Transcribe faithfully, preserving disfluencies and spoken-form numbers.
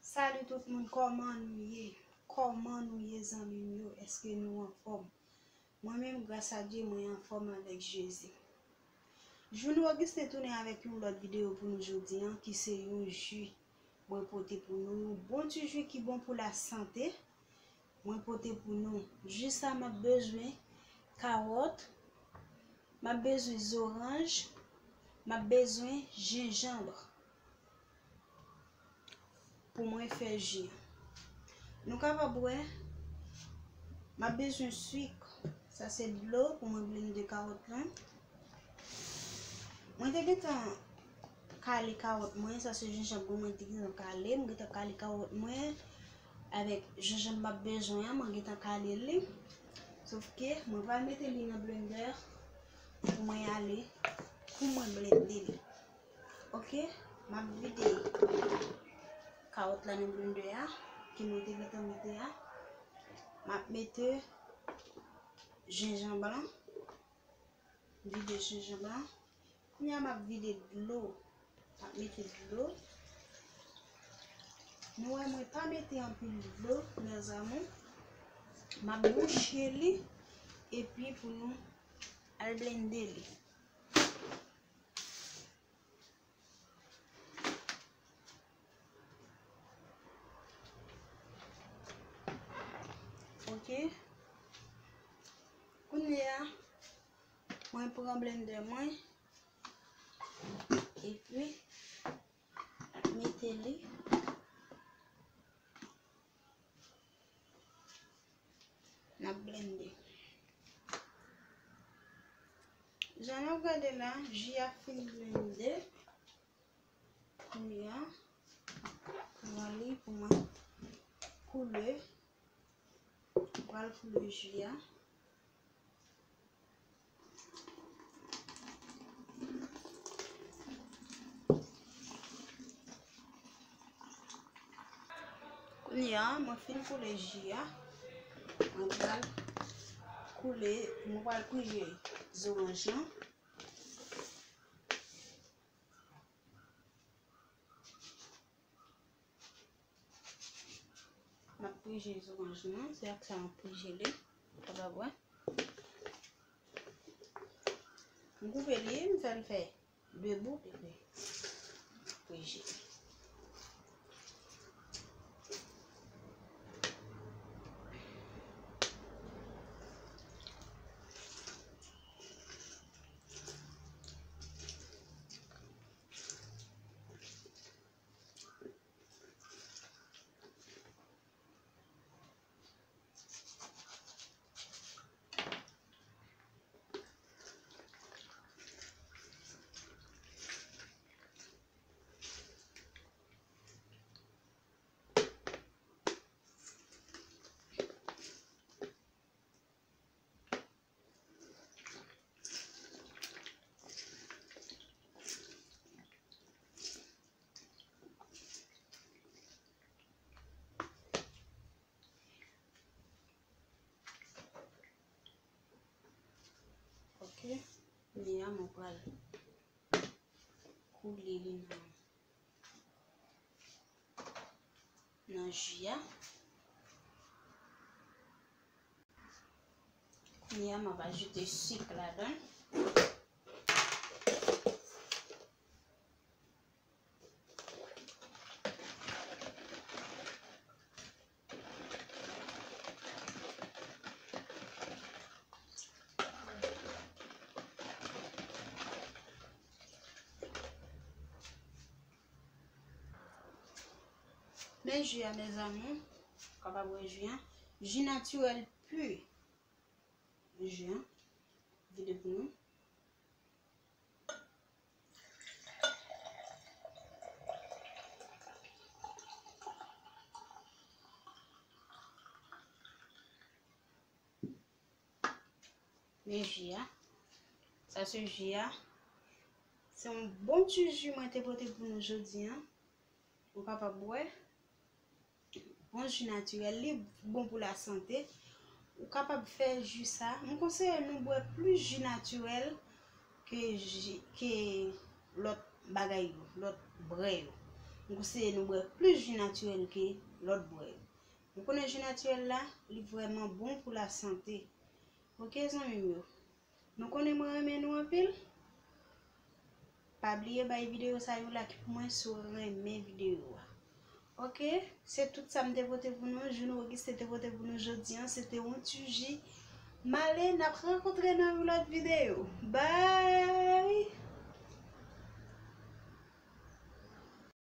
Salut tout moun, kòman nou ye? Kòman nou ye, zanmi m yo? Èske nou anfòm? Mwen menm, gras a Dye, mwen anfòm avèk Jezi. Journaux Augustin tounen avèk yon lòt videyo pou nou jodi an, ki se yon ji mwen pote pou nou, yon bon ti ji ki bon pou lasante. Mwen pote pou nou. Ji sa, m ap bezwen kawòt, m ap bezwen zoranj, m ap bezwen jenjanm pou mwen fè ji an. Nou kapab wè, m ap bezwen sik. Sa se dlo pou mwen blende kawòt lan. Mwen te gentan kale kawòt mwen, sa se jenjanm mwen, mwen te gentan kale. Mwen gentan kale kawòt mwen avèk jenjanm m ap bezwen an, mwen gentan kale li. Sof ke mwen pral mete li nan blender pou mwen ale, pou mwen blende li. Oke, m ap vide kawòt la nan blender a, ke mwen te gentan mete a. M ap mete jenjanm lan. Vide jenjanm lan. Kounye a m ap vide dlo. M ap mete dlo. Nou wè mwen pa mete anpil dlo, mes amours. M ap bouche li epi pou nou al blende li. Oke. Kounye a, mwen pran blender mwen epi mete li. N ap blende. Jan n ap gade la, ji a fin blende. Kounye a, m pran li pou mwen koule. M pral koule ji a. Kounye a, mwen fin koule ji a. Mwen pral koule, mwen pral prije zoranj lan. M ap prije zoranj lan, se ak sa m ap prije li. Ou kapab wè. M koupe li, m fè l fè de bout, epi m prije. Oke, kounye a mwen pral koule li nan, nan ji a. Kounye a, m ap ajoute sik ladan l. Men ji a, mes amours, kapab wè ji a. Ji natirèl pi. Ji a. Vide pou nou. Men ji a. Sa se ji a. Se yon bon ti ji mwen te pote pou nou jodi a. Ou kapab bwè. Bon, ji natirèl, li bon pou lasante. Ou kapab fè ji sa. M konseye nou bwè plis ji natirèl ke ji, ke lòt bagay yo, lòt bwè yo. M konseye nou bwè plis ji natirèl ke lòt bwè yo. Nou konnen ji natirèl la, li vrèman bon pou lasante. Oke, zanmi m yo. Nou konnen mwen renmen nou anpil. Pa bliye bay videyo sa yo like pou mwen si w renmen videyo a. Oke, se tout sa m te pote pou nou. Juno Auguste te pote pou nou jodi an. Se te yon ti ji. M ale, n ap rankontre nan yon lòt videyo. Bye!